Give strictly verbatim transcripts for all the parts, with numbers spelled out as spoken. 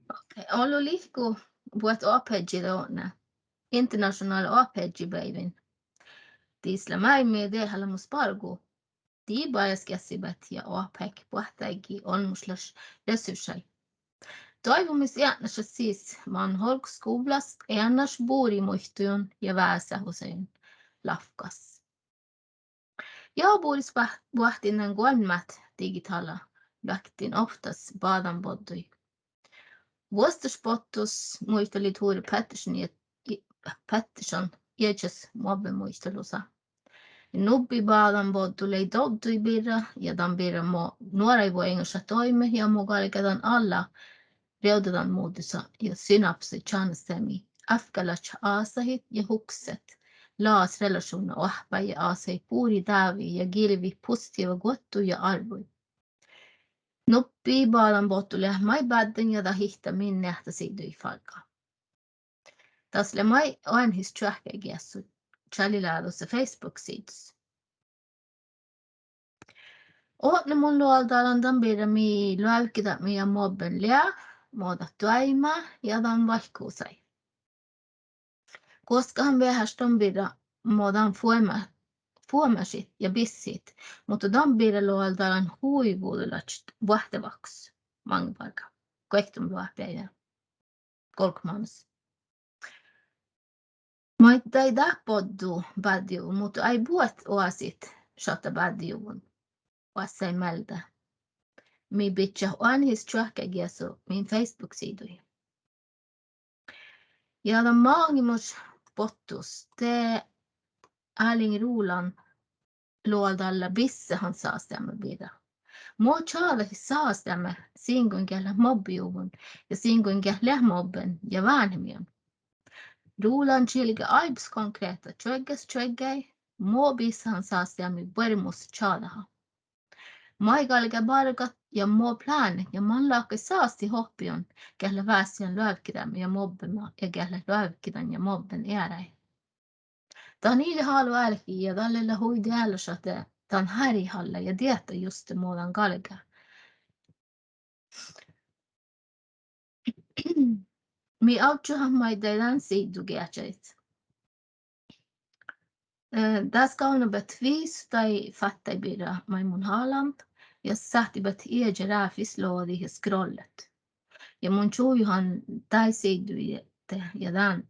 Okei, ollu lihku buot oahpaheaddji odne, internašjonála oahpaheaddjibeaivvi. Dis lea máilmmi deháleamos bargu dii bajásgeassebeaivvi ja oahpaheaddji boahtteáiggi olmmošlaš resurssat. Doaivvumis eatnaša sis man olggos skuvllas eanaš buriid muitaluin ja vásáhusaiguin lávkkas. Ja buris boahtán dan goalmmát digitála luoktin ovttas bádanboddui. Vuosttaš bottus muitalit Hure Pettersson, Pettersson iežas mobbet muitalusa. Nubbi bádanboddu lei dovdduid birra ja dan birra mo nuoraid vuoiŋŋašat doaimmet ja mo galgá dan alla rievdadanmuhtusa ja synapsaid čánnestaheami ávkkálaččat ásahit ja hukset, lagas relašuvdna oahppá ja ásahit buriid dábi ja gilvvit positiiva guottuid ja árvvuid. Nubbi bádanboddu lea maid báddán ja dat ihtá min neahttasiidduid fargga. Das lea maid oaidnihis čoahkkágeassu čáliláđus ja Facebook-siiddus. Odne mun loaldalan dan birra mii loavkideapmi ja mobbet lea, mo dat doaimá ja dan vaikkuhusai. Guoskáhan veaháš dan birra mo dan fuo-, fuomášit ja bissihit, muhto dan birra loaldalan hui vuđolaččat boahttevakkos maŋŋá bargá, guokte loahpas ja golbmánus. Maiddái dát boddu báddejuvvon, muhto eai buot oasit šattai báddejuvvon, oassái mielde. Mii bidjat oaidnihis čoahkkágeassu min Facebook-siiddui. Ja dan maŋimuš bottus de Erling Roland loaldallá bissehan sásteami birra. Mo čađahit sásteami sin goit geat leat mobbejuvvon ja sin goit geat leat mobben ja vánhemiin. Roland čilgá áibbas konkrehta čuoggás čuoggái mo bissehan sásteami buoremus čađahit. Maid galgá bargat ja mo plánet ja man láhkai sásttit ohppiiguin geat leat vásáhan loavkideami ja mobbema ja geat leat loavkidan ja mobben earáid. Dat ii leat álo álki ja dalle lea hui dehálaš ahte dan hárjehallá ja diehtá juste mo dan galgá. Mii ovdžuhat maiddái dán siiddu geahččalit. Eh, dás gávnnabehtet visot daid fáttáid birra maid mun hálan, ja sáhttibehtet ieža ráfis logadit ja scrollet. Ja mun čuhjuhan daid siidduide ja dán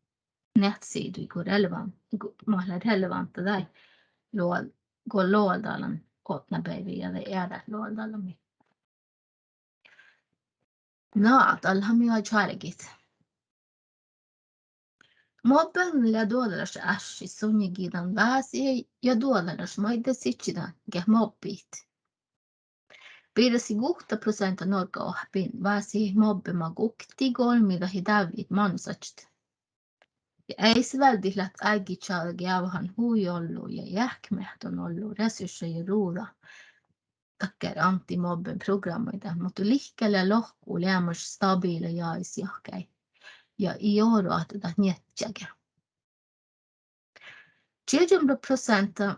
neahttasiidduide go relevan-, go mat leat relevántta daid loal-, go loaldalan odne beaivvi ja daid eará loaldalamii. Na, dalle mii oažžut álgit. Mobben lea duođalaš áššit sunnjegiidan vásiheaddji ja duođalaš maiddái sidjiide geat mobbehit. Birrasii guhtta proseanta Norgga oahppit vásihit mobbema guokte, golbmit dahje dávvit mánusaččat. Ja eai se váldit leat áiggi čađa geavahan hui ollu ja eahkemeahttán ollu resurssa ja ruđa dakkár anttimobbeprográmmaide, muhto liikká lea lohku leamaš stabiila jagis jahkái. Ja ii oru ahte dat njeatčege. Čiežan proseanta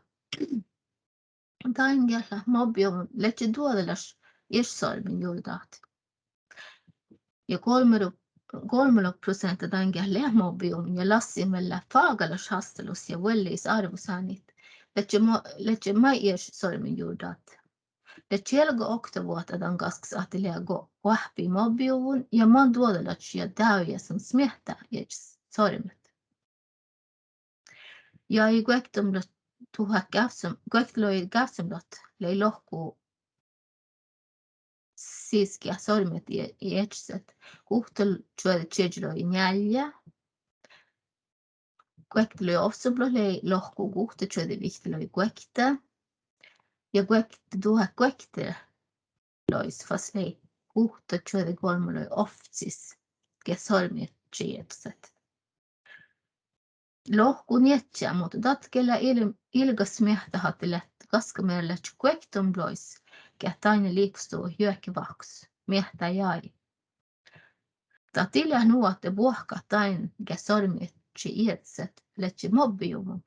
dain geat leat mobbejuvvon ledje duođalaš ieš sormenjuurddat. Ja golbmalogi, golbmalogi proseanta dain geat leat mobbejuvvon ja lassin vel leat fágalaš hástalus ja vuollejedus árvvusániid, ledje mo-, ledje maid ieš sormenjuurddat. Ledje ieža oktavuohta dan gaskkas ahte lea go oahppi mobbejuvvon ja man duođalaččat ja dávjá son smiehtá iežas sormet. Ja i guokteduhat gávcci-, guoktelogi gávccinuppelot lei lohku sis geat sormet i-, iežaset. Guhtta čuođi čiežalogi njeallje. Guoktelogi ovccinuppelot lei lohku guhtta čuođi vihttalogi guokte. Ja guokteduhat guokte- logi fas lei guhtta čuođi golbmalogi ovccis geat sormet čiežaset. Lohku njeatčá, muhto dat ge lea il-, ilges smiehtá ahte leat gaskkamearrá ledje guoktenuppelot geat dain lihkostuvvot juohke vahkus, smiehtá jagi. Dat ii leat nu ahte buohkat dain geat sormet čiežaset ledje mobbejuvvon.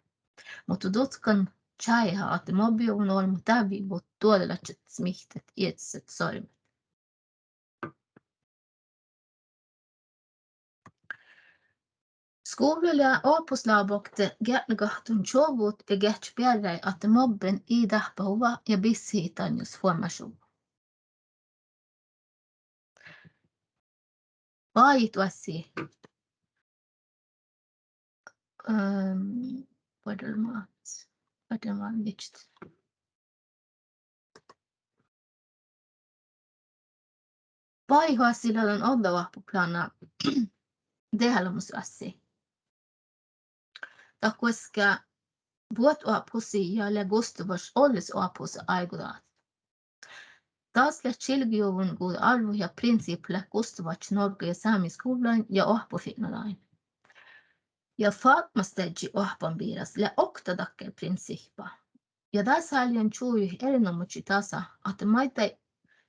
Muhto dutkan čájeha ahte mobbejuvvon olbmot dávvibut duođalaččat smihtet iežaset sormet. Skuvla lea oahpposlábokte geatnegahtton čuovvut ja geahččat bearrái ahte mobben ii dáhpáhuvva ja bissehit dainna fuomášuvvon. Bajit oassi. Ehm, buorre ma-, buorre ma-, vihččat. Bajit oassi lea dan ođđa oahppoplána deháleamos oassi. Dat guoská buot oahpahusat ja lea gustavvaš olles oahpahusa áigodagat. Das lea čilgejuvvon guđát árvvoid ja prinsihpat leat gustavvaččat Norgga ja sámi skuvllain ja oahppofitnadain. Ja fábmasteaddji oahppan biras lea okta dakkár prinsihpa. Ja dás háliidan čuojut erenoamážit dasa ahte maiddái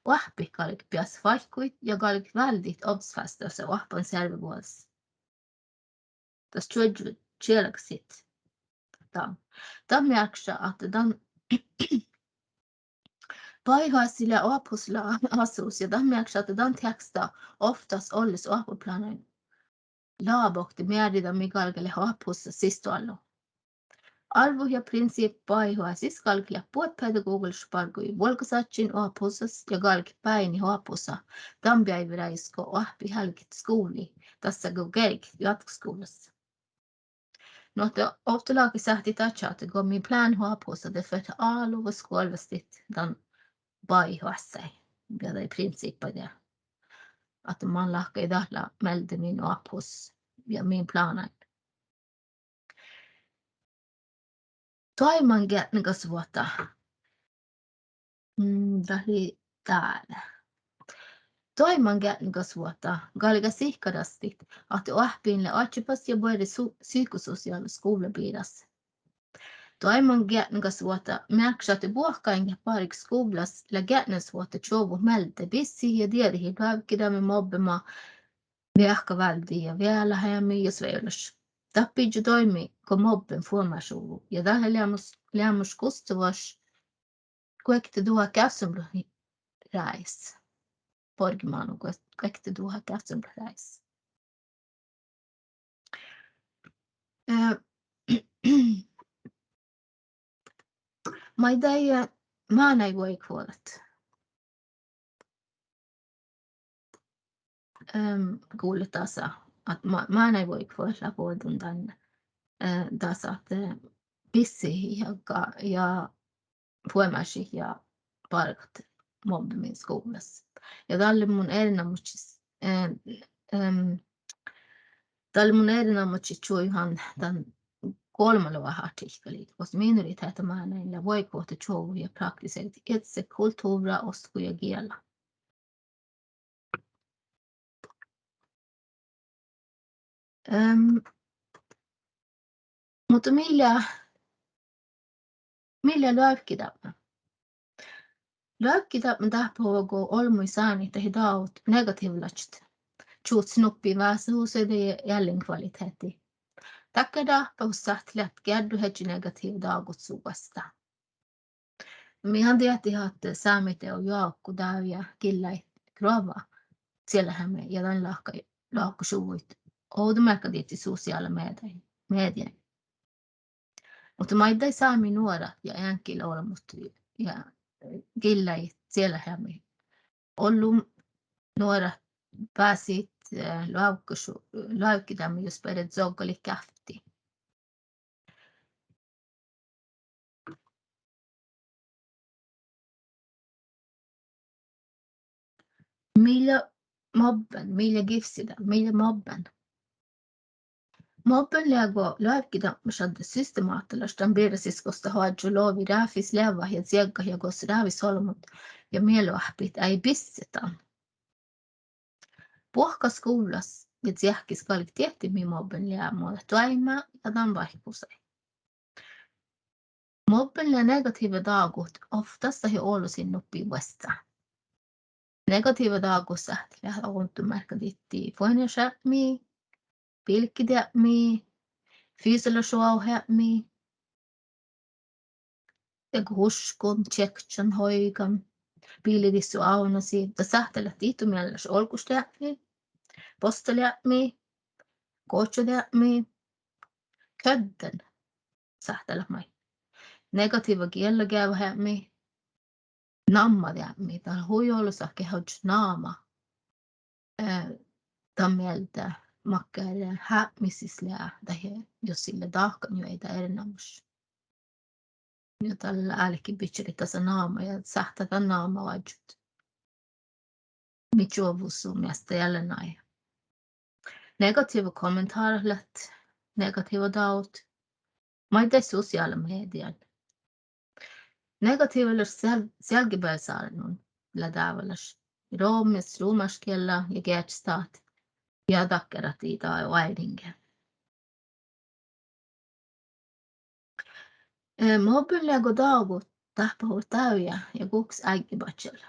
oahppit galget beassat váikkuhit ja galget váldit ovddasvástasa oahppan searvevuođas. Das čuožžu čielgasit dan. Dat mearkkaša ahte dan bajit oassi lea oahpahus-, lea assehus ja dat mearkkaša ahte dan teaksta ovttas olles oahppoplánain lábokte mearridamii galgá leat oahpahussat sistoallu. Árvvut ja prinsihpat bajit oasis galget leat buot pedagogalaš bargui vuolggásažžin oahpahussas ja galget bájennit oahpahusa dan beaivvi rájes go oahppit álgit skuvlii, dasa go gerget joatkaskuvllas. Nu ahte ovtta láhkai sáhttit dadjat ahte go mii plánet oahpahusa, de fertet álo vuos guolvastit dan bajit oassái ja daid prinsihpaid ja ahte man láhkai dat lea mielde min oahpahus ja min plánáin. Doaimmangeatnegasvuohta. Mm, dat lei dál. Doaimmangeatnegasvuohta galgá sihkkarastit ahte oahppihin lea oadjebas ja buorre su-, psyhkososiála skuvla biras. Doaimmangeatnegasvuohta mearkkaša ahte buohkain geat bargat skuvllas lea geatnegasvuohta čuovvut mielde bissehit ja dieđehit loavkideami, mobbema, veahkeváldi ja vealáheami jus vejolaš. Dat biddjot doaimmi go mobben fuomášuvvo ja dat lea leamaš, leamaš gustavvaš guokte duhát gávccinuppelot rájes. Borgimánu guo-, guokte duhát gávccinuppelot rájes. Eh, maiddái, eh, mánáidvuoigatvuođat. Ehm, gullet dasa, ahte ma-, mánáidvuoigatvuođat leat vuođđun dan, eh, dasa ahte, eh, bissehit ja ga-, ja fuomášit ja bargat mobbemiin skuvllas. Ja dalle mun erenoamážit, eh, ehm, dalle mun erenoamážit čuojut dan golmma loga artikkalii, gos minoriteahtamánáin lea vuoigatvuohta čuovvut ja praktiseret eattese kultuvrra, ostku ja giela. Ehm, muhto mii lea, mii lea loavkideapme? Loavkideapme dáhpáhuvvá go olbmuid sánit dahje dáhut negatiivvalaččat čuhccet nuppi vásáhusaide ja eallinkvaliteahtii. Dakkár dáhpáhus sáhttá leat geardduheaddji negatiiva dágusa vuostá. Mii han diehttit ahte sámit eai joavku dáviid gillái grohka cieláheami ja dan láhkai loahkušuvvuid ovdamearkka dihte sosiála media-, mediain. Muhto maiddái sámi nuorat ja eaŋkilolbmot ja gillái cieláheami ollu nuorat básit, eh, loavkkaš-, loavkideami jus beare zoggalit gávtti. Mii lea mobben, mii lea givssidá, mii lea mobben? Mobben lea go loavkideapme šaddá systemáhtalaš dan birrasis gos dat oažžu logi ráfis leavvat ja cieggat ja gos ráfis olbmot ja mieloahppit eai bisset dan. Buohkat skuvllas ja čiekis galget diehtit mii mobben lea mo dat doaimma ja dan váikkuhusai. Mobben lea negatiivva dáguha ovttas dahje olosin nuppi vuostá. Negatiivva dágusa sáhttá leat ovdamearkka dihte fuoneašeapmi, bilgedeapmi, fysalaš oavuheapmi, dego huškon, čiekčan, hoigan, biiledis su ávnasiid. Dat sáhttá leat dihtomiellaš olggošteapmi, bostaleapmi, gohčodeapmi, ködden sáhttá leat maid. Negatiiva giellageavaheapmi, nammadeapmi, dat lea hui olu sáhttá geat ožžot nama, eh, dan mielde makkár heapmisis lea dahje, jos ii leat dahkan juoidá erenoamáš. Ja dalle álkibidjat dasa nama ja sáhttá dan nama oažžut. Mii čuovvut su measta eallán. Negatiiva kommentárat leat negatiiva dávut. Maiddái sosiála mediain. Negatiivalaš seal-, sealgebealsárnnun lea dábálaš rommis romášgiella ja geahčastáhta ja dakkár ahte ii dáppe oaidnige. Eh, mobben lea go dágu dáhpáhuvvá dávjá ja guhkes áiggibadjel.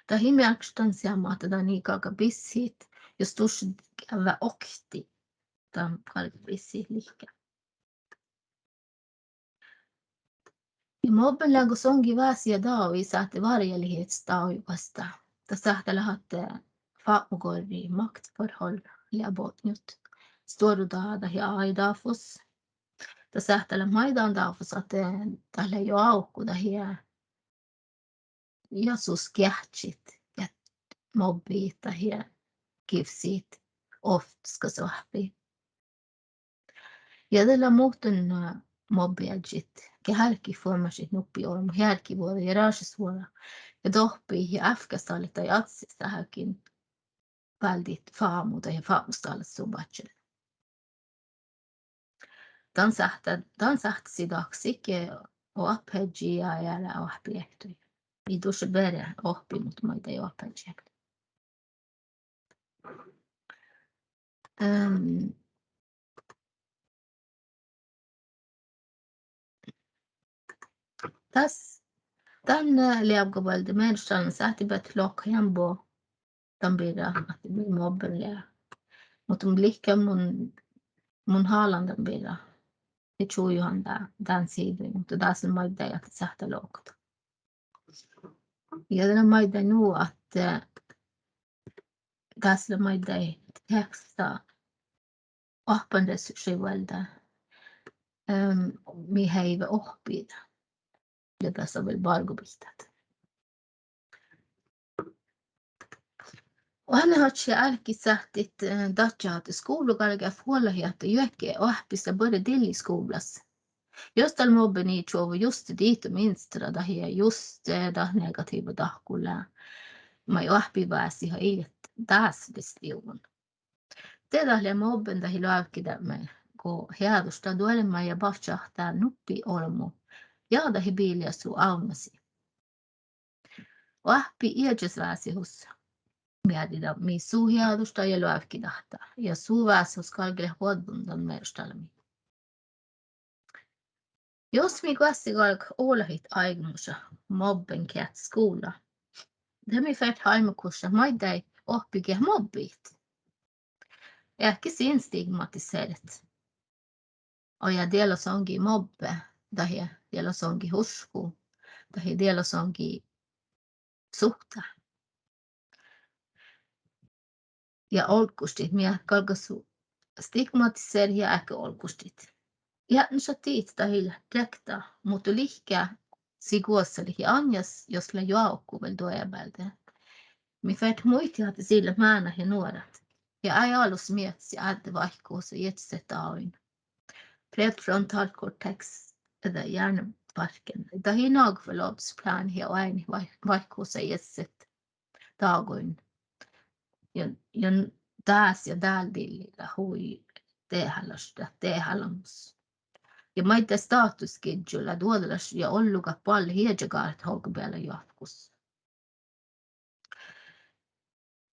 Dat ii mearkkaš dan seamma ahte dan ii galgga bissehit, jus dušše geavvá oktii, dan galgá bissehit lihkká. Ja mobben lea go soŋgii vásiha dábiid sáhtte várjjahit dávjá vuostá. Dat sáhttá leat ahte fápmagorri, maktforhold, lea bodnjut stuorra dáđa ja áiggi dáfus. Dat sáhttá leat maiddái dáfus ahte dat lea juo ávku dahje ja sus geahččit, geat mobbejit dahje givssejit ovttaskas oahppi. Ja de lea muhtun, eh, mobbejeaddjit geat álkit fuomášit nuppi olbmot hearggevuođa ja rášesvuođa ja dohppejit ja ávkástallat daid acis dahje áiggi váldit fámu dahje fápmostallat su badjel. Dan sáhttá, dan sáhttásit dahkat sihke oahpaheaddji ja eará oahppi ektui. Ii dušše beare oahppi, muhto maiddái oahpaheaddji ektui. Ehm, das, dan, eh, leavgobalde mearrastallan sáhttibehtet lohkat eambbo dan birra ahte mii mobben lea. Muhto mun lihkken mun, mun hálan dan birra ja čujohan dán, dán siidui, muhto das lea maiddái ahte sáhttá lohkat. Ja dat lea maiddái nu ahte, eh, das lea maiddái teaksa oahppanresurssii vuolde, ehm, mii heive oahppiid. Ja dasa vel bargobihtát. Oanehaččat ja álkit sáhttit, eh, dadjat ahte skuvla galgá fuollahit ahte juohke oahppis lea buorre dilli skuvllas. Jos dal mobben ii čuovvu juste dihte minstra dahje juste dat negatiiva dahku lea maid oahppi vásiha ii leat dás lea stivvon. De dat lea mobben dahje loavkideapmi go headušta duođaid ja bavččat ahte nuppi olbmo ja dahje bilia su ávnnasii. Oahppi iežas vásihus mearridá mii su headušta ja loavkidahttá ja su vásihus galgá leat vuođđun dan mearrastallamii. Jos mii goassege galgat olahit áigmuša mobben geahččat skuvlla, de mii fertet háimeguššat maiddái oahppi geat mobbejit. Eahkes instigmatiseret. Oi, ja diet lea soŋgi mobbe, dahje diet lea soŋgi uššku, dahje diet lea soŋgi suhte. Ja olgguštit, mii galggašit stigmatiseret ja eahket olgguštit. Ja nu šat dihte dat ii leat riekta, muhto lihkká sii goassege lea ain, jos lea joavku vel duojabealde. Mii fertet muitit ahte sii leat mánát ja nuorat. Ja eai alus miehttis ja áddet váikkuhusa iežaset dáguin. Prefrontalkorteks, eai hjernebarken. Dat ii nagot vel ovddasplánit ja oaidnit váik-, váikkuhusa iežaset dáguin. Ja, ja dás ja dál dilli lea hui dehálaš, dat dehálamus. Ja maiddái státusgižžu lea duođalaš ja ollugat ballet iežagártet olggobealde joavkkus.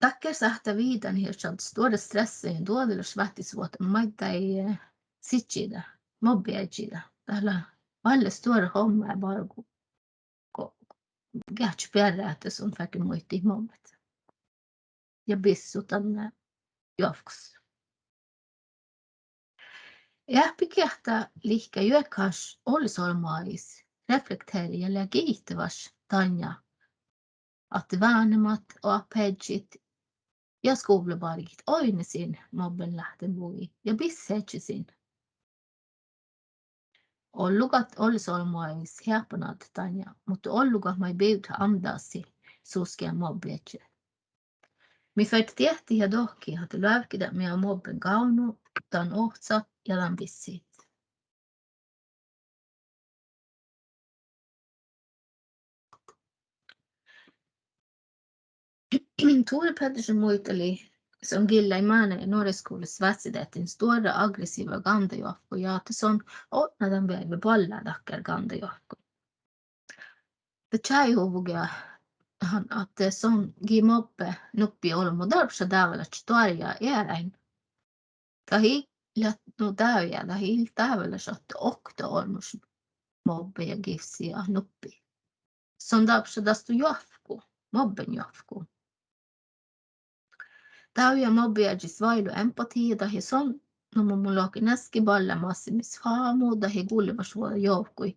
Dakkár sáhttá viidáneaset stuorra stressii ja duođalaš váttisvuohta maiddái, eh, sidjiide, mobbejeaddjiide. Dat lea balle stuorra homma bargu go geahččat bearrát ahte son fertet muitit mobbet ja bissut dan joavkkus. Eahppi geahččá lihkká juohkehaš ollesolbmogis, reflektere ja lea giitevaš dainna ahte váhnemat, oahpaheaddjit ja skuvlabargit oidne sin mobbenláhttenvuogi ja bisseheaddji sin. Ollu gal olles olmmoš heahpanaddit dan ja, muhto ollu gal maid bivdit amdasiid suskeha mobbejeaddji. Mii ferte diehtit ja dohkkehit ahte loavkki dat mii mobben gávdno, dan ohcat ja dan bissehit. Tore Petersen muitalii son gillái mánáide Nuoreskuvllas vássidehtin stuorra aggressiiva gándajoavkku ja ahte son otná dan veaivve ballá dakkár gándajoavkkuid. Dat čájehuvvo ge, han, ahte son gii mobbe nuppi olbmo dárbbaša dábálaččat doarjá earáin. Dat ii leat nu dávjá, dat ii leat dábálaš ahte okta olmmoš mobbe ja givssii nuppi. Son dárbbaša dasto joavkku, mobbenjoavkku. Dávjá mobbejeaddjis váilu empatiija dahje son, no mun, mun lohken, easka ballá massimis fámu dahje gullevašvuođa joavkkuid.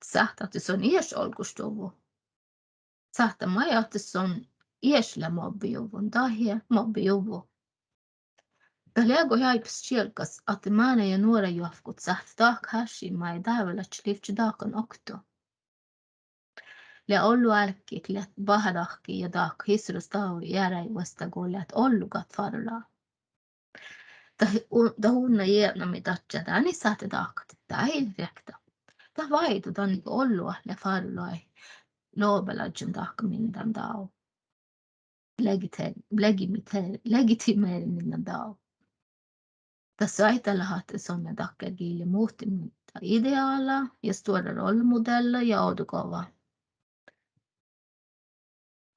Sáhttá ahte son ieš olgoštuvvo. Sáhttá maid ahte son ieš lea mobbejuvvon dahje mobbejuvvo. Dat lea go áibbas čielggas ahte mánáide nuorajoavkut sáhttet dahkat áššiid maid dábálaččat livčče dahkan okto. Lea ollu álkit, lea bahádahkii ja dahkat issoras dahkkui earáid vuostá go leat ollu gal fárrulagá. Dat, dat unna jietnamii dadjá, dán ii sáhte dahkat, dat ii riekta. Dat váidu dan go ollu lea fárrulagii lobealadjan dahkamin dan dao. Legite-, legimite-, legitimeremin dan dao. Dat soaitá leat ahte son lea dakkár gii lea muhtimin dan ideála ja stuorra rollemodealla ja ovdagova.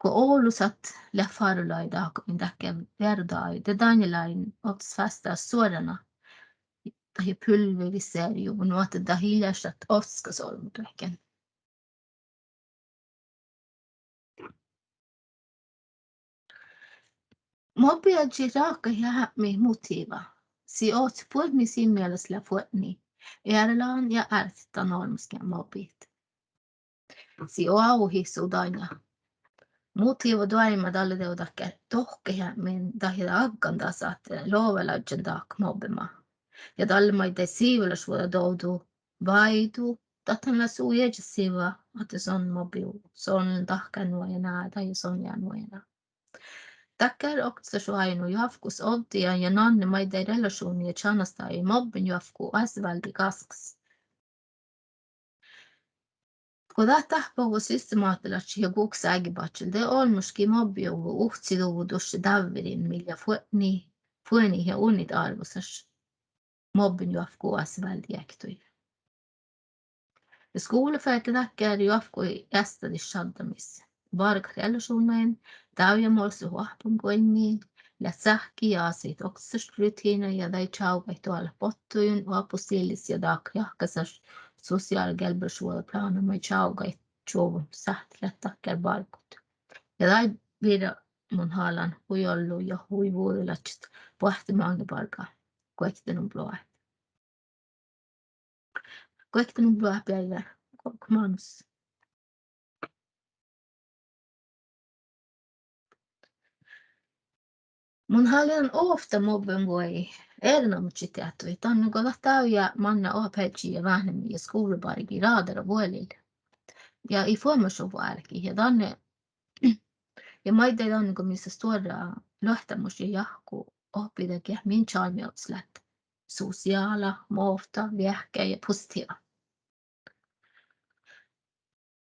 Go ollu sáhttet leat fárrulagii dahkamin dakkár veardaid, de dainna lea ovttas vástá stuorrana dahje pulveriserejuvvon, nu ahte dat ii leat šat oskkasolbmuid duohken. Mobbejeaddji ráhkadit heapmi motiiva. Sii ohcat buotni sin mielas lea fuotni earálan ja ártet dan olmmoš geat mobbehit. Sii oavuhit su dainna. Motiiva doaimma dalle dego dakkár dohkkeheapmi dahje aggan dasa ahte lobealadjan dahkat mobbema. Ja dalle maiddái sivvalašvuođa dovdu váidu, dat han lea su iežas sivva ahte son mobbejuvvo, son dahká nu ja ná dahje son jaa nu ja ná. Dakkár oktasaš oaidnu joavkkus ovddiidan ja nanne maiddái relašuvnniin ja čanastalii mobbenjoavkku oassi váldit gaskkas. Go dat dáhpáhuvvo systemátalaččat ja guhkes áigebahčel, de olmmoš gii mobbejuvvo uhciduvvo dušše dávverin mii lea fuo-, fuonit ja unnit árvvosaš mobbenjoavkku oassi váldit ektui. Ja skuvla ferte dakkár joavkkuid eastadit šaddamis. Bargat relašuvnnain, dávjá molsset oahppanguoimmiin, leat sáhkkejit ja ásahit oktasaš rutiinnaid ja daid čoavgaid doallat bottuiguin, oahppostillis ja dahkat jahkásaš sosiála gelbbolašvuođa plána maid čoavgaid čuovvut sáhttet leat dakkár bargut. Ja daid birra mun hálan hui ollu ja hui vuđolaččat boahtte maŋŋebargga guoktenubluohát. Guoktenubluohát beaivve, guokte mánus. Mun háliidan ovtta mobbenvuogi erenoamážit deattuid, danne go dat dávjá manná oahpaheaddji ja váhnemi ja skuvlabargi ráđara vuolil. Ja ii fuomášuvvo álkit ja danne, ja maiddái danne go mis lea stuorra luottamus ja jahku ohppiide geat min čalmmiovddas leat sosiála, movtta, veahkká ja positiiva.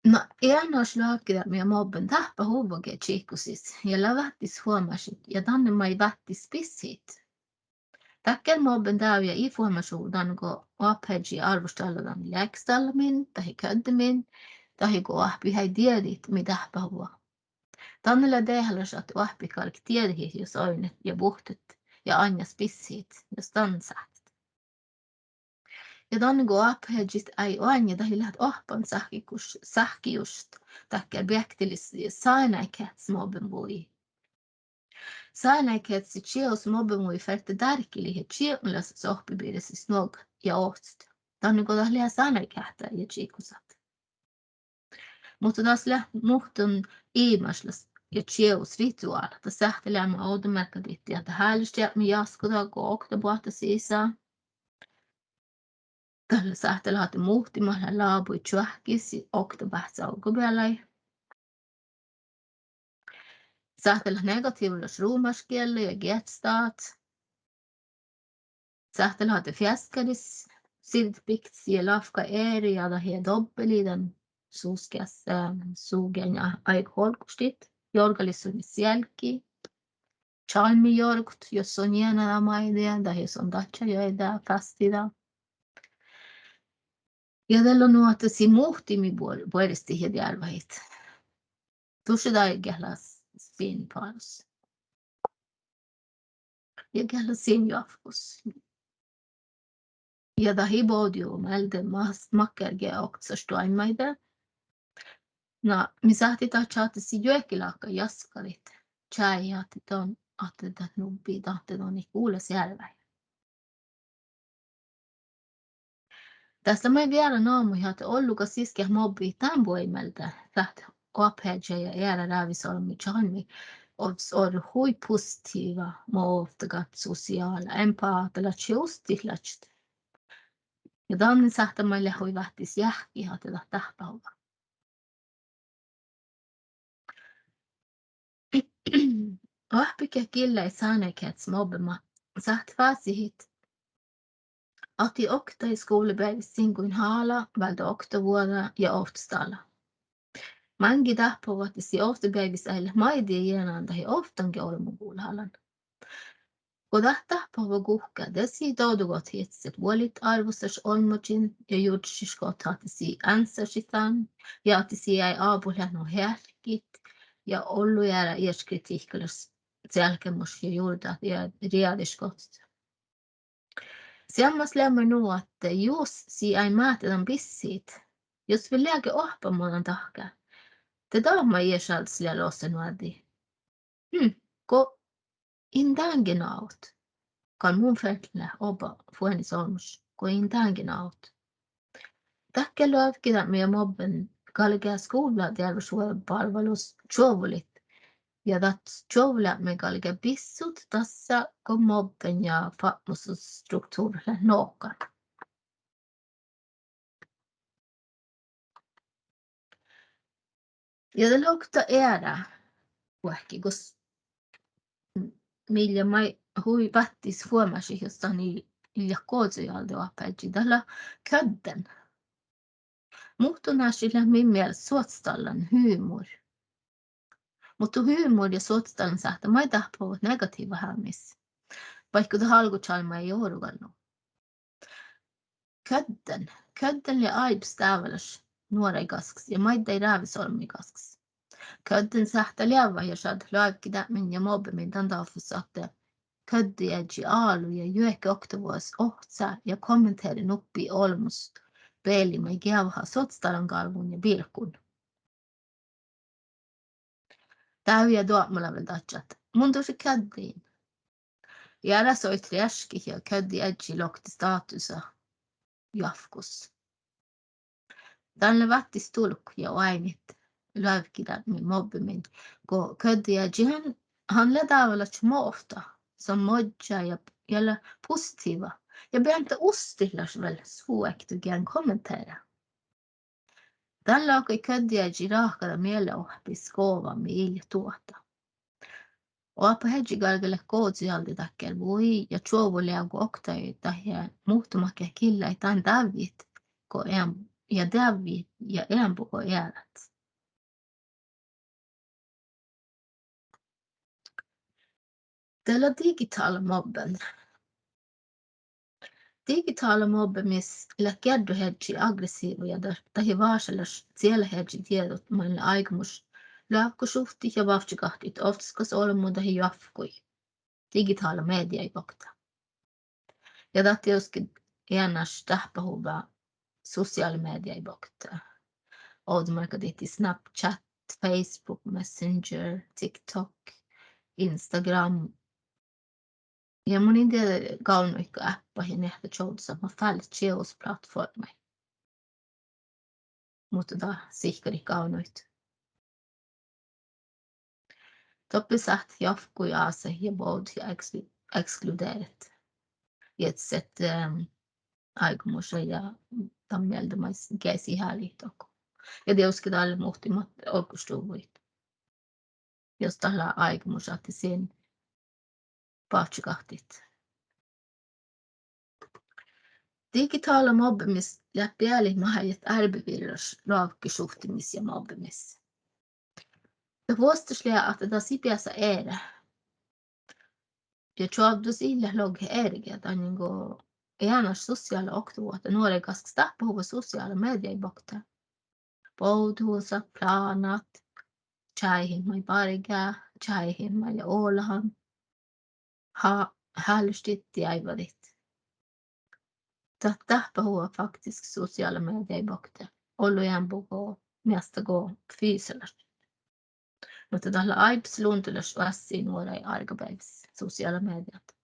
Na eanaš loahkeda mii mobben dáhpáhuvvo ge čihkusis ja lea váttis fuomášit ja danne maid váttis bissehit. Dakkár mobben dávjá ii fuomášuvvo dan go oahpaheaddji árvvoštallá dan leaikestallat min dahje köddet min dahje go oahppi eai dieđit mii dáhpáhuvvo. Danne lea dehálaš ahte oahppit galget dieđehit jus oidnet ja buhtet ja aŋŋas bissehit jus dan sáhttet. Ja danne go oahpaheaddjit eai oaŋŋe dahje leat oahppan sáhkkijuš-, sáhkkijušat dakkár beaktilis sánáidgeahtas mobbenvuogi. Sánáidgeahtas ja čiehus mobbenvuogi ferte dárkkilit ja čieknalasis ohppibiresis nuogat ja ohcat. Danne go dat lea sánáidgeahtá ja čihkusat. Muhto das leat muhtun imašlas ja čievus rituála. Dat sáhttá leamaš ovdamearkka dihte ahte hálišteapmi jaskkoda go okta boahtte sisa. Dat lea sáhttá leat ahte muhtimat leat lábui čuohkkis okta báhcci olggobealai. Sáhttá leat negatiivvalaš rumášgiella ja geahčastáhas. Sáhttá leat ahte feaskkaris sirdit biktasii ja lávkka eret ja dat ii dobbeli dan suhkeas, eh, sugeain áigahorgguš dihte. Jorgalissui mis sealggi. Čalmmiid jorgut, jos son jiena maid dahje son dadjá juoidá, fástida. Ja de lea nu ahte sii muhtimin buor-, buorestit ja dearvvahit. Dušše daid geat leat sin fárus. Ja geat leat sin joavkkus. Ja dat ii bođii mielde mas-, makkárge oktasaš doaimmaide. Na, mii sáhttit ahte sii juohke láhkai jaskkarit čájehit ahte don, ahte dat nubbi, ahte don ii gula searvái. Das lea maid veará namuhit ahte ollu gal sis geat mobbehit dán buoi mielde, dat oahpaheaddji ja eará rávisolbmui čalmmi ovddas orrut hui positiiva mo ovttagat sosiála, empáhtalaččat ja ustihlaččat. Ja danne sáhttá maid leat hui váttis jáhkkit ahte dat dáhpáhuvvá. Oahppi geat gillái sáneheaddjis mobbema sáhttit fásihit ahte okta skuvlabeaivvis sin guin hála váldá oktavuođa ja ovttastallan. Máŋgii dáhpáhuvvat ahte sii ovttabeaivvis eai leat maid dien jeanan dahje ovttange olbmugulágan. Go dat dáhpáhuvvá guhká, de sii dovddogohtet iežaset vuolit árvvosaš olmmožin ja jurddašit ahte sii ánccašit dan ja ahte sii eai ábut leat nu hearkkit ja ollu eará ieškritiikkalaš cealkkámuš ja jurdat ja riadišgohtet. Seammás lea maid nu ahte jus sii eai máhte dan bissihit, jus vel leage oahppamma dan dahká, de dat maid iešalddis lea lossen oađđi. Hm, go in dán ge návot. Gal mun ferten leat oba fuonis olmmoš go in dán ge návot. Dakkár loavkideapmi ja mobben galgá skuvladearvvašvuođa barggus čuovvulit. Ja dat čuovvuleapmi galgá bissut dasa go mobben ja fápmusa struktuvrra leat nohkan. Ja dat lea okta eará buohki gos mii lea maid hui váttis fuomášit jos dan ii, ii leat gohčoduvvá oahpaheaddji, dat lea ködden. Muhtunáššit leat min mielas suohtastallan humor. Muhto humor ja suohtastallan sáhttá maid dáhpáhuvvat negatiiva hámis, vaikko dat álgočalmma ii orru gal nu. Ködden. Ködden lea áibbas dávvalaš nuoraid gaskkas ja maiddái rávisolbmuid gaskkas. Ködden sáhttá leat ja šaddat loavkideapmin ja mobbemin dan dáfus ahte köddejeaddji álo ja juohke oktavuođas ohcá ja kommentere nuppi olbmos beali maid geavaha suohtastallan gálvvun ja bilkun. Dávjá doapmala vel dadjat: Mun dušše köddejin. Ja eará soit reaškkit ja köddejeaddji lokte státusa joavkkus. Dan lea váttis dulkku ja oaidnit loavkideapmi mobbemin go köddejeaddji han, han lea dávvalaččat mo ovtta, son moddjá ja, ja lea positiiva ja beaŋtta ustitlaš vel suohtas gean kommentere. Dan láhkai köddejeaddji ráhkada mieleoahppi govva mii ii leat duohta. Oahpaheaddji galgá leat gohčoduvvá dakkár vuoi ja čuovvuleago oktage dahje muhtumat geat gillái dan dávjjit go eam-, ja deavvi ja eambbo go earát. De lea digitála mobben. Digitála mobbemis leat gearddoheaddji aggressiiva ja da-, dahje vášalaš cielaheaddji dieđut main lea áigomus loavkkošuhttit ja vávččagahtit ovttaskas olbmuid dahje joavkkuid digitála mediaid bokte. Ja dat dieđusge eanaš dáhpáhuvvá sosiála mediaid bokte. Ovdamearkka dihte Snapchat, Facebook Messenger, TikTok, Instagram. Ja mun in dieđe gávdnoit go áppaid ja neahta čovddosaid mat fállit čiejus platformmaid. Muhto dat sihkkarit gávdnojit. Doppe sáhttet jafkui ásaid ja bođii ja eks-, ekskluderet. Iežas, eh, áigumuša ja dan mielde maid geasi háliidit dohko. Ja dieđusge dalle muhtumat olggoštuvvui. Jus dat lea áigumuša ahte sii bávččagahtit. Digitála mobbemis leat bealit mat háliidit árbevirolaš loavkešuhtimis ja mobbemis. Dat vuosttaš lea ahte dat sii beasa eret. Ja čoavddus ii leat logi erge, dainna go eanaš sosiála oktavuohta nuoraid gaskkas dáhpáhuvvá sosiála mediaid bokte. Bođihusa, plánat, čájehit maid bargá, čájehit maid lea olahan, há-, hálaštit, deaivvadit. Dat dáhpáhuvvá faktiskt sosiála mediaid bokte ollu eambbo go, measta go fysalaš. Muhto dat lea áibbas lundalaš oassi nuoraid árgabeaivvis sosiála mediat.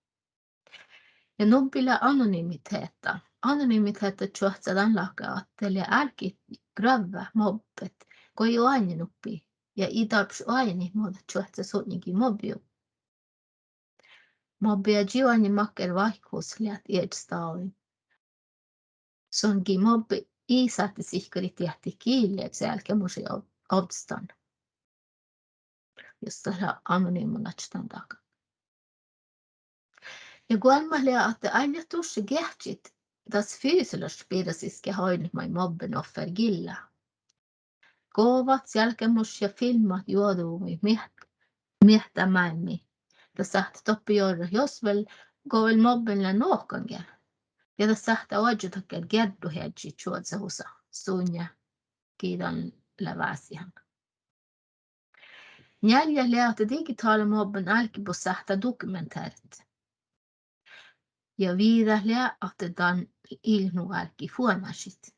Ja nubbi lea anonymitehta. Anonymitehta čuohccá dan láhkai ahte lea álkit gruovvát mobbet go ii oaidnit nubbi ja ii dárbbaš oaidnit mo dat čuohccá sutnje gii mobbejuvvon. Mobbejeaddji oaidnii makkár váikkuhus leat iežas dáin. Son gii mobbe ii sáhte sihkkarit diehtit gii lea sealgemušaid ovddastan. Jus dat lea anonymma láhkai dan dahkan. Ja goalmmát lea ahte eai leat dušše geahččit das fysalaš birrasis geat oidnet maid mobbeoffára gillá. Govaid, sealgemušat ja filmmat juohkehuppet miehtá máilmmi. Dat sáhttet doppe jorrat jos vel, go vel mobben lea nohkan ge. Ja dat sáhttá oažžut dakkár geardduheaddji čuožžusa, sutnje gii dan lea vásihan. Njealját lea ahte digitála mobben álkibut sáhttá dokumentárat. Ja viđát lea ahte dan ii leat nu álki fuomášit.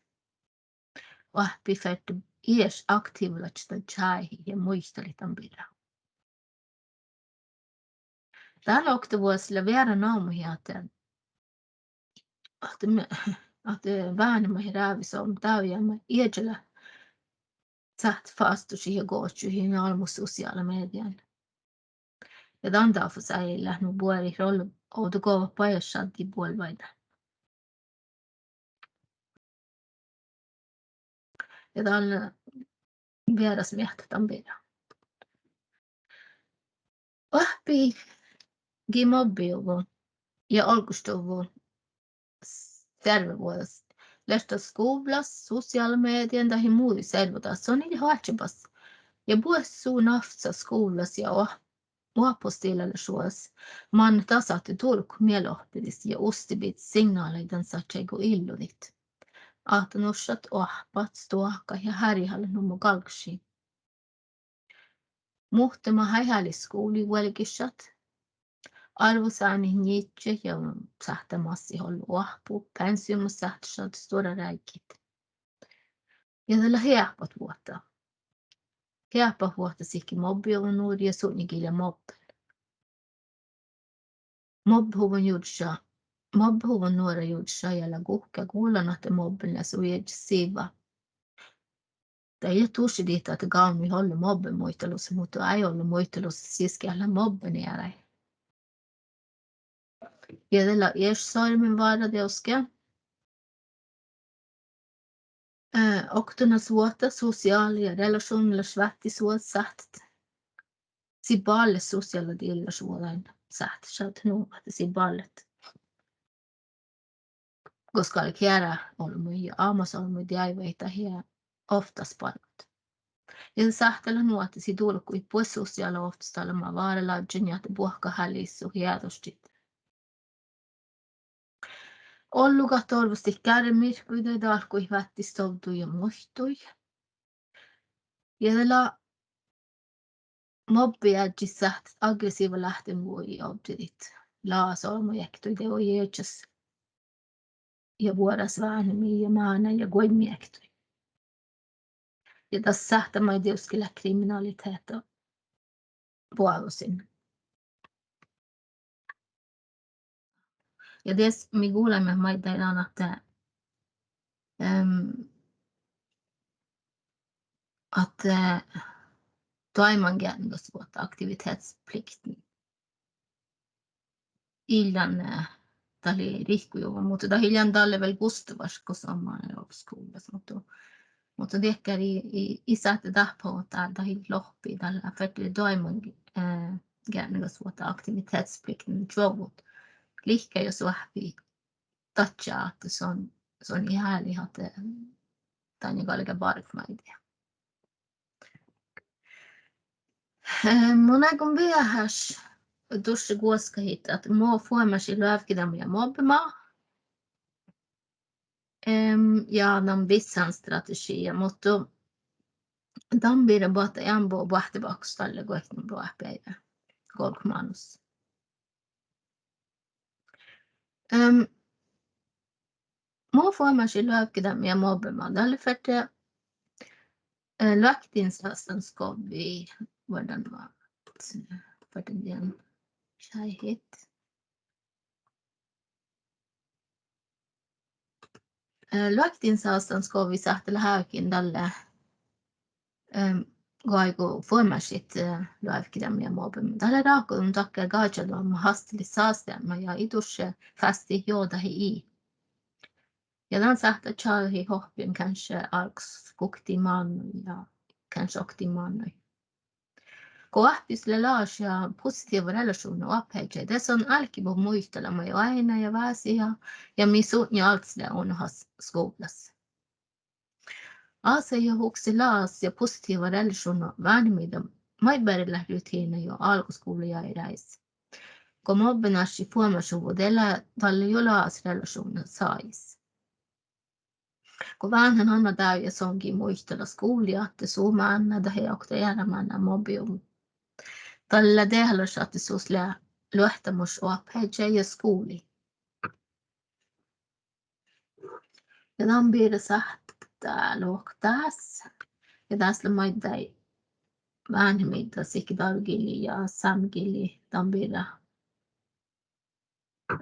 Oahppi ferte ieš aktiivvalaččat dan čájehit ja muitalit dan birra. Dán oktavuođas lea vearáneamos ahte, ahte me-, ahte váhnibut rávisolbmot dávjá maid ieža lea sáhttet fástušit ja gohčodit olbmot sosiála mediain. Ja dan dáfus eai leat nu buorit rolle ovdagoavat bajásšaddat buolvvaide. Ja dan vearáneamos dan birra. Oahppi gii mobbejuvvo ja olggoštuvvo servodagas, lea dat skuvllas, sosiála mediain dahje mu servodagas, son ii leat oadjebas. Ja buot su návccat skuvllas ja oa-, oahpahustillašvuođas, manne dat sáhttet dulkot mieloahpidis ja ustibiddit signálaid dan sadjái go illudit. Ahte nu šat oahppat, stoahkat ja hárjehallat nu mo galggašii. Muhtumat eai hálit skuvlii vuolgit šat. Árvvosánit njiidjet ja sáhttá massit ollu oahpu, peanziumat sáhttá šaddat stuorra ráiggit. Ja dat lea heahpatvuohta. Heahpatvuohta sihke mobbejuvvon nuorre ja sutnje gii lea mobben. Mobbehuvvon jurddaša, mobbehuvvon nuora jurddaša ja lea guhká gullan ahte mobben lea su iežas sivva. Dat ii leat dušše dihte ahte gávnnojit ollu mobbemuitalusa, muhto eai ollu muitalusa siskealan mobbenearai. Ja de lea ieš sormenvárra dieđusge. Eh, oktanas vuohta sosiála ja relašuvnnalaš váttisvuođas sáhttet sii ballet sosiála dillašvuođain, sáhttet šaddat nu ahte sii ballet. Gos galget eará olbmuid ja amas olbmuid deaivvahit ja ovttasbargut. Ja de sáhttá leat nu ahte sii dulkujit buot sosiála ovttastalma váralažžan ja ahte buohkat háliisut ja eaduštit. Ollu gal orvostit gárremirkui daid dálkkuid váttistovdduid ja muittuid. Ja de lea mobbejeaddjit sáhttet aggressiiva láhttenvuogi ovddidit, lagas olbmuid ektui dego iežas ja vuoras váhnemiid ja mánáid ja guoimmiid ektui. Ja das sáhttá maid dieđusge leat kriminalitehta boađusin. Ja dies mii gulaimet maiddái dan ahte, ehm, ahte, eh, doaimmangeainnugasvuohta aktivitetspliktin. Ii lean, eh, dat lei rihkojuvvon, muhto dat ii lean dalle vel gustavvaš go somá lei olggos skuvllas, muhto, muhto dakkár ii, ii, ii sáhte dáhpáhuvvot dál, dat ii lohpi, dalle ferte doaimman, eh, geainnugasvuohta aktivitetspliktin čuovvut. Liikká jus oahppi dadjá ahte son, son ii hálit ahte dainna galgá bargat maid. Eh, mun áiggun veaháš dušše guoskahit ahte mo fuomášii loavkidama ja mobbema. Em, ja dan bissanstrategiija, muhto dan birra boahtá eambbo boahtevahkus dalle guoktenuppelot beaivve golbmánus. Em, mo fuomášii loavkidama ja mobbema, dalle ferte, eh, loaktiinsásttan skovvii, vuordan mat, ferte dien šaihit. Eh, loaktiinsásttan skovvi sáhttá leat ávkin dalle, em, goaivvu fuomášit, eh, loavkidama ja mobbema. Dat lea ráhkaduvvon dakkár gažaldoaimma hástalit sásteapmi ja ii dušše fasttit jo dahje ii. Ja dan sáhttá čađahit oahppiin kanskje álggos guokte mánnui ja kanskje oktii mánnui. Go oahppis lea laš ja positiiva relašuvdna oahpaheaddji, de son álkibut muitala maid oaidná ja vásiha ja mii sutnje alcci lea unohas skuvllas. Ásaha hukset lagas ja positiiva relašuvdna váhnemiidda maid beare leat rutihna jo álgoskuvlla jagi rájes. Go mobbenaššit fuomášuvvo, de lea dalle juo lagas relašuvdna sajis. Go váhnán han dávjá son gii muitala skuvlii ahte su mánná dahje okta eará mánná mobbejuvvon, dalle lea dehálaš ahte sus lea luottamuš oahpaheaddjii ja skuvlii. Ja dan birra sáhttá lohkat dás. Ja dás lea maiddái váhnemiidda sihke dárogillii ja sámegillii dan birra,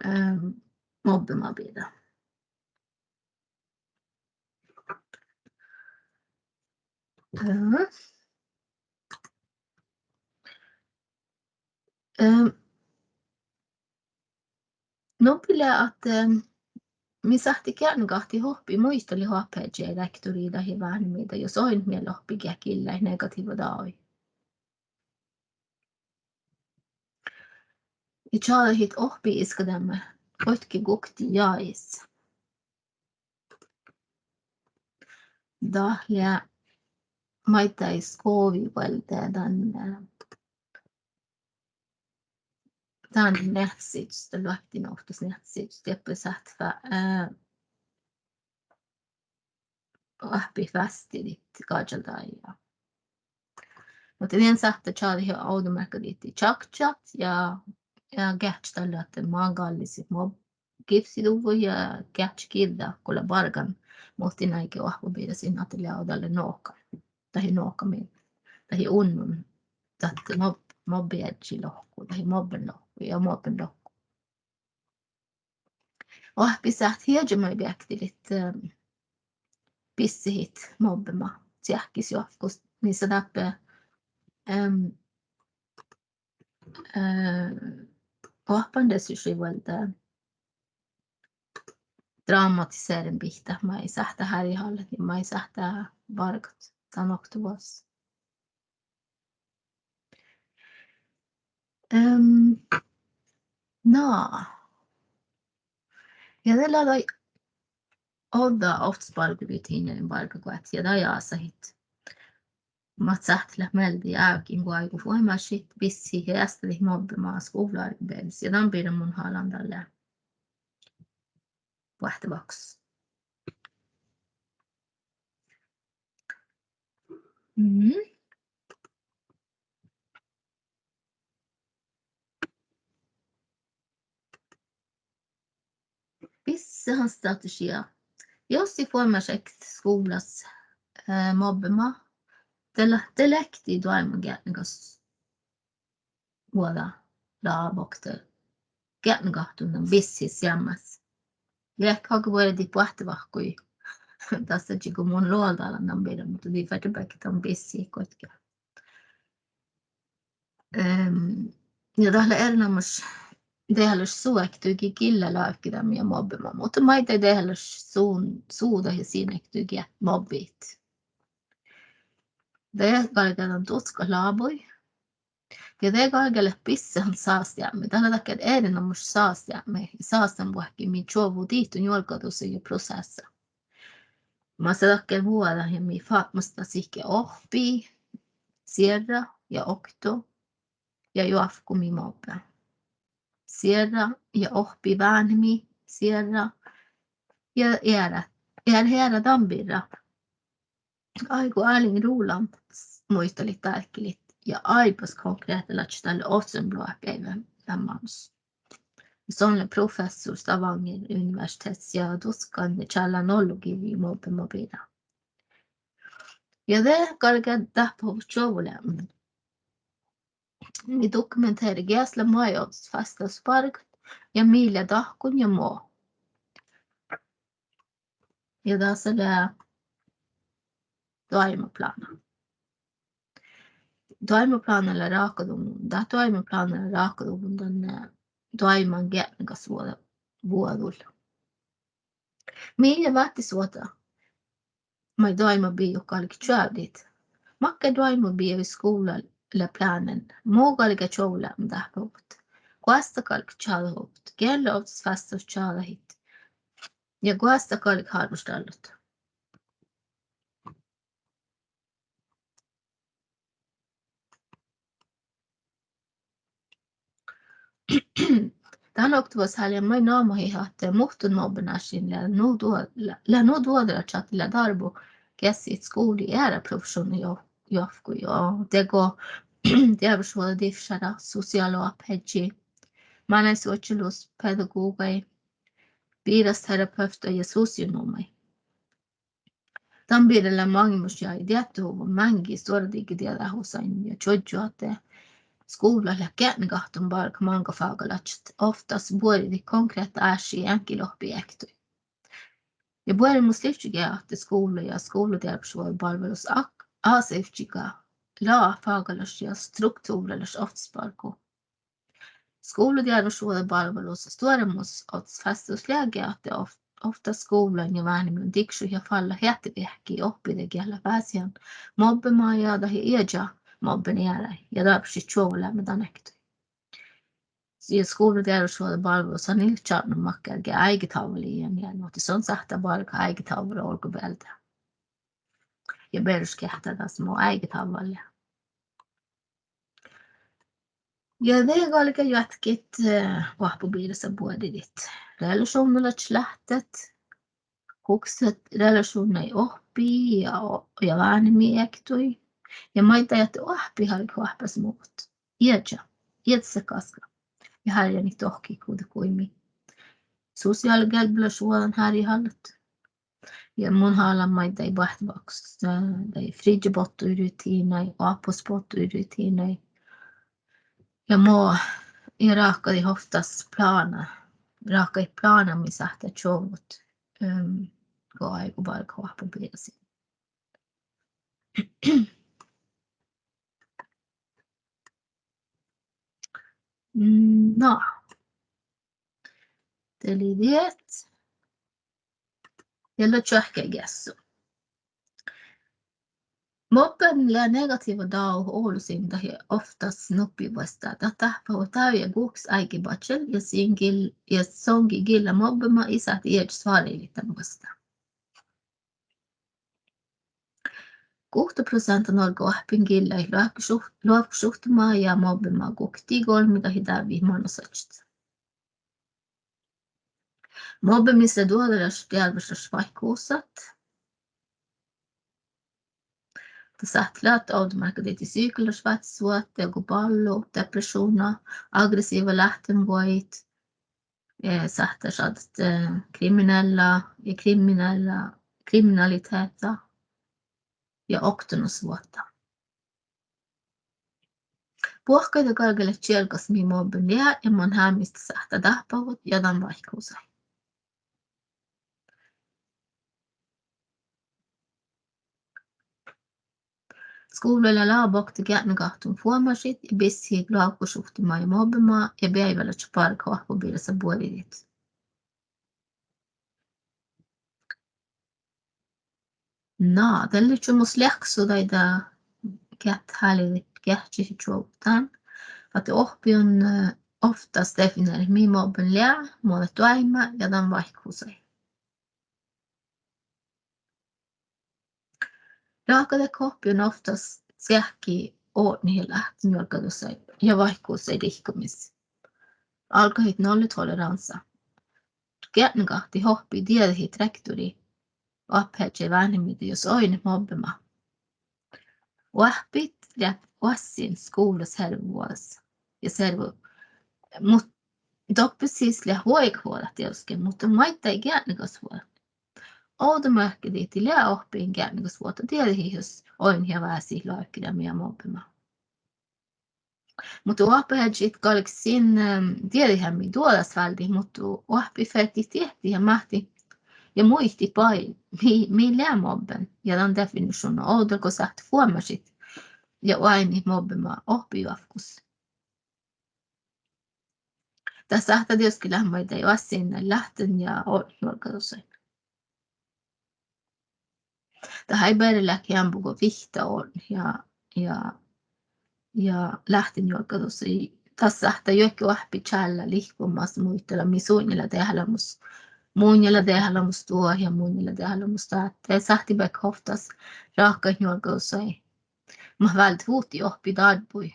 ehm, mobbema birra. Eh. Ehm, nubbi lea ahte, eh, mii sáhttit geaidnegahtit oahppi muitalit oahpaheaddjii, rektorii dahje váhnemiidda, jus oidnet miella oahppi geat gillái negatiiva dáid. Ja čađahit oahppi iskkadeami goitge guokte jagis. Dat lea maiddái skovi vuolde dan, eh, dan neahttasiiddus, dan loaktiinuvttas neahttasiiddus, dieppe sáhttet fá-, eh, oahppit vástidit gažaldaga. Muhto dien sáhttá čađahit ovdamearkka dihte čakčat ja, ja geahččat dalle ahte man gallisit mo-, givssiduvvui ja geahččat giđđat go lea bargan muhtin áiggi oahpabirra, sin ahte lea dalle nohkan dahje nohkamiin dahje unnun dat mob-, mobbejeaddji lohku dahje mobben lohku ja mobben lohku. Oahppi sáhttet ieža maid beaktilit, eh, bissehit mobbema čiehkis juovttus, mii lea dáppe, ehm, eh, oahppanresurssii vuolde dramatiserembihttá, maid sáhttá hárjehallat ja maid sáhttá bargat dan oktavuođas. Ehm, na. Ja de lea daid ođđa ovttasbarguritiinnain bargagoahttit ja daid ásahit mat sáhttet leat mielde ja ávkin go áigu fuomášit, bissehit ja eastadit mobbema skuvlabealis. Ja dan birra mun hálan dalle boahtevahkus. Mm. Bisseha strategiija. Jus ii fuomášektá skuvllas, eh, mobbema, de le-, de leat doaimman geaidnegasvuođa lea bokte geaidnegahtun dan bissehit seammás. Leat gal vuordit boahtevahkui dassá go mun logan dan birra, muhto dii fertebeaivvi dan bissehit goitge. Ehm, ja dat lea erenoamáš dehálaš su ektui gii gilla lávkidama ja mobbema. Muhto maiddái dehálaš su, su dat ja sin ektui geat mobbejit. De galgá dan dutkat lábui. Ja de galgá leat bissehan sásteapmi. Dat lea dakkár erenoamáš sásteapmi ja sástanvuohki mii čuovvu dihto njuolggadusaid ja proseassaid. Masa dakkár vuođa ja mii fápmasta sihke ohppi, sierra ja okto ja joavkku mii mobbá. Sierra ja ohppi vánhemi, sierra ja eará, eará, eará dan birra. Áigu Erling Roland muitalit dálkkilit ja áibas konkrehtalaččat dalle ovccinuppelot beaivve dan mánus. Son lea professor Stavanger Universitets ja dutkan ja čállán ollu gii mobbema birra. Ja de galgá dáhpáhuvvot čuovvuleamen. Mii dokumenteará geas lea maid ovttas vástásbargat ja mii lea dahkkon ja mo. Ja dasa lea doaibmaplána. Doaibmaplána lea ráhkaduvvon, dat doaibmaplána lea ráhkaduvvon dan, eh, doaibman geatnegasvuođa, vuođul. Mii lea váttisvuohta maid doaibmabijut galget čuovdit. Makkár doaibmabija skuvlla lea plánen, mo galgá čuovvuleamen dáhpáhuvvot. Goas dat galget čađahuvvot, geat lea ovttas vástás čađahit. Ja goas dat galget hárvvaštallat. Dan oktavuođas háliidan maid namahit ahte muhtun mobbenášiin lea nu duo-, lea, lea nu duođalaččat ahte lea dárbu geassit skuvlii eará profešuvnna jo-, joavkkuid ja dego dearvvašvuođadivššára, sosiáloahpaheaddji, mánáidsuodjalus, pedagogaid, birasterapevttaid ja sosionomaid. Dan birra lea maŋimuš jagi diehtehuvvon máŋgii stuoradiggedeadáhusain ja čužžu ahte skuvllat leat geatnegatton bargat máŋga fágalaččat, ovttas buoridit konkrehttat ášši eaŋkkilohpit ektui. Ja buoremus livččii ahte skuvla ja skuvladearvvašvuođabalvelus ak-, asevččii lea fágalaš ja struktuvrralaš ovttasbargu. Skuvladearvvašvuođabalvelus stuoremus ovttas vástahus leage ahte ov-, ovttas skuvllain ja vánhemiin dikšut ja fallat eatte veahki ohppiide geat leat vásihan mobbema ja dahje ieža mobben earáid ja dárbbašit čuovvuleamen dan ektui. Ja skuvladearvvašvuođabalvelus han ii leat čalbmán makkár ge áigetávvallii ja nu ahte son sáhttá bargat áigetávvara olggobealde. Ja beroškeahttá das mo áigetávvala lea. Ja de galgá juotkit, eh, oahppobivrasa buoridit relašuvnnalaččat láhttejit, guhkes relašuvnnaid ohppiin ja, ja vánhemiin ektui. Ja maiddái ahte oahppi galget oahpásmuvvot. Ieža, ieža gaskka. Ja hárjenit dohkkehit guđetguimi. Sosiála gelbbolašvuođan hárjehallat. Ja mun hálan maiddái boahttevakkos, eh, daid friddjebottuid rutiinaid, oahpposbottuid rutiinaid. Ja mo, ja ráhkadit ovttas plána, ráhkadit plána mii sáhttá čuovvut, ehm, go áigu bargat oahppobivrasiin. Mm, na. Dat lei diet. Ja lea čoahkkáin geassu. Mobben lea negatiiva dávut olusin dahje ovttas nuppi vuostá. Dat dáhpáhuvvot dávjá guhkes áigebaččel ja sin gil-, ja son gii gillat mobbema ii sáhte iežas váreilit dan vuostá. Guhte proseantta Norgga oahppin gillai loavkkošuht-, loavkkošuhttima ja mobbema guhket golbmit dahje dávjjit manosaččat. Mobbemis lea duođalaš dearvvašlaš váikkuhusat. Dat sáhttá leat ovdamearkka dihte psyhkalaš váttisvuohta, dego ballu, depressiuvnna, aggressiiva láhttenvuođit, eh, sáhttá šaddat, eh, kriminella ja kriminella, kriminalitehta ja oktanasvuohta. Buohkaide galgá leat čiergas mii mobben lea ja man hámmis dat sáhttá dáhpáhuvvot ja dan váikkuhusaid. Skuvla lea lea bokte geatnegáhtun fuomášit ja bissihit loavkkošuhttima ja mobbema ja beaivválaččat bargat oahppobivrasa buoridit. Na, dat lea čuođus leahkisuođaide geat háliidit geahččat ja čuovvut dan ahte oahppi on, eh, ovttas definearet mii mobben lea, mo dat doaibmá ja dan váikkuhusai. Ráhkadit oahppi ovttas ceahkki odne- ja láhtenjuolggadusaid ja váikkuhusaid rihkkumis. Álgahit nollatoleranssaa. Geatnegáhtit oahppi dieđehit rektorii, oahpaheaddji, vánhemmiide jus oidnet mobbema. Oahppit leat oassin skuvllas servovuođas ja servo-, mut doppe sis leat vuoigatvuođat dieđusge, muhto maiddái geatnegasvuođat. Ovdamearkka dihte lea oahppiin geatnegasvuohta dieđehit jus oidnet ja vásit loavkkedeami ja mobbema. Muhto oahpaheaddjit galget sin, eh, dieđiheami duođas váldit, muhto oahppit fertet diehtit ja máhttit ja muitit bai, mii, mii lea mobben ja dan definešuvnna ovdal go sáhttet fuomášit ja oaidnit mobbema oahppi juovkkus. Dat sáhttá dieđusge leat maiddái oassin láhtten- ja odnetjuolggadusain. Dat eai beare leat eambbo go vihtta odnet ja, ja, ja láhtenjuolggadusaid. Dat sáhttá juohke oahppi čállá lihkkumin muitalan mii sutnje lea deháleamos, munnje lea deháleamos duohta ja munnje lea deháleamos dat. De sáhttit beakkár ovttas ráhkadit njuolggadusaid mat váldit vuhtii oahppi dárbbuid.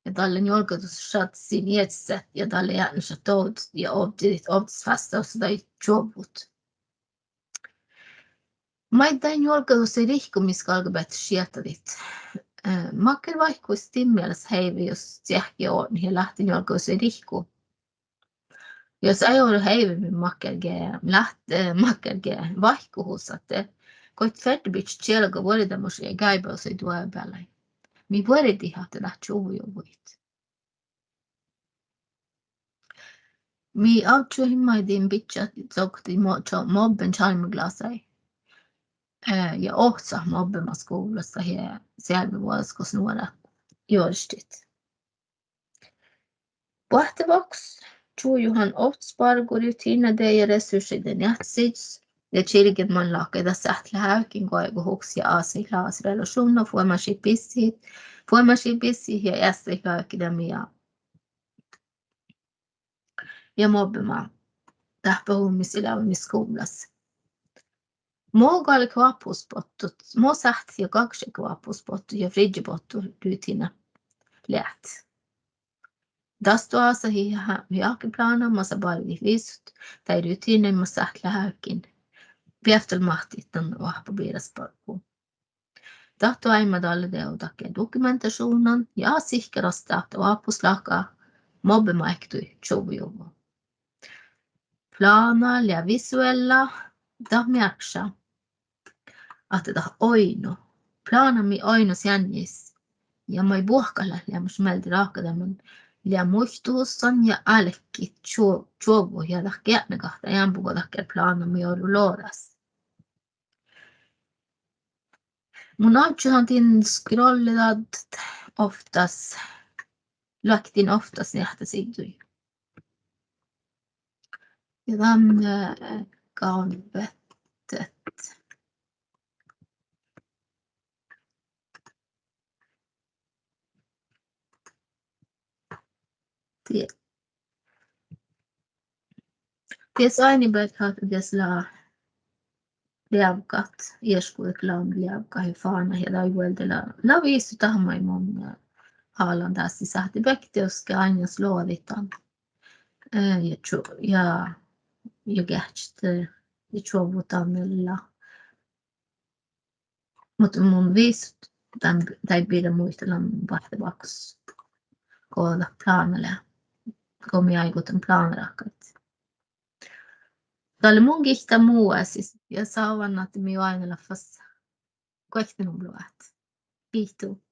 Ja dalle njuolggadusat šaddet sin iežaset ja dalle eatnešat dovdet ja ovddidit ovddasvástáhusa daid čuovvut. Maiddái njuolggadusaid rihkkumis galgabehtet šiehtašit. Eh, makkár váikkuhusaid din mielas heive jus ceahkki odne- ja láhtenjuolggadusaid rihkku? Jus eai oro heivemin makkárge láht-, eh, makkárge váikkuhusat, de goit ferte bidjat čielga vuordámušaid ja gáibádusaid doabeallái. Mii vuordit ahte dat čuvvojuvvojit. Mii avččuhit maiddái bidjat dohko mo-, čo-, mobben čalmmeglasa, eh, ja ohcat mobbema skuvllas ja searvevuođas gos nuorat juorštit. Boahtevahkus čujuhan ovttasbargu, rutiinnaide ja resurssaide neahttasiddjus ja čilgen man láhkai dat sáhttet leat ávkin goaiguhuks ja ásahit lavas relašuvnna fuomášit bissihit, fuomášit bissihit ja easttit loavkkedeami ja, ja mobbema dáhpáhuvvas ja leavvamis skuvllas. Mo galget oahpahusabottut, mo sáhttit ja gagašedje oahpahusabottut ja friddjebottut rutiinna leat. Das doasahit ja, ja ahte plána masa bargit visot daid rutiinnaid mat sáhttit leat ávkin beavttalmáttit dan oahppobivrasbarggu. Dat doaibmá dalle dego dakkár dokumentašuvnnan ja sihkkarastá ahte oahpahus láhkai mobbema ektui čuvvojuvvo. Plána lea visuella, dat mearkkaša ahte dat oidno. Plána mii oidno seanjis ja maid buohkat leat leamaš mielde ráhkadeamen lea muittuhussan ja álkit čuo-, čuovvut ja dat geatnegáhttá eambbo go dakkár plána mii orru logas. Mun avččuhan din scrolledaddit ovttas, loahkit din ovttas neahttasiidduid. Ja dan, eh, gávdnebehtet. Die-, dies áinnibeaiset dies lea leavgat, iešguđet leat leavgat ja fánat ja daid vuolde lea, lea visot dat maid mun, eh, hálan dás, sáhttit beakkár dieđusge áinnas logadit dan, eh, ja ču-, ja, ja geahččat, eh, ja čuovvut dan ella. Muhto mun visot dan, daid birra muitalan boahtevahkus go dat plána lea, go mii áiggut dan plána ráhkadit. Dalle mun gitta mu oasis ja sávan ahte mii oaidnalat fas guoktenuppelot. Giitu.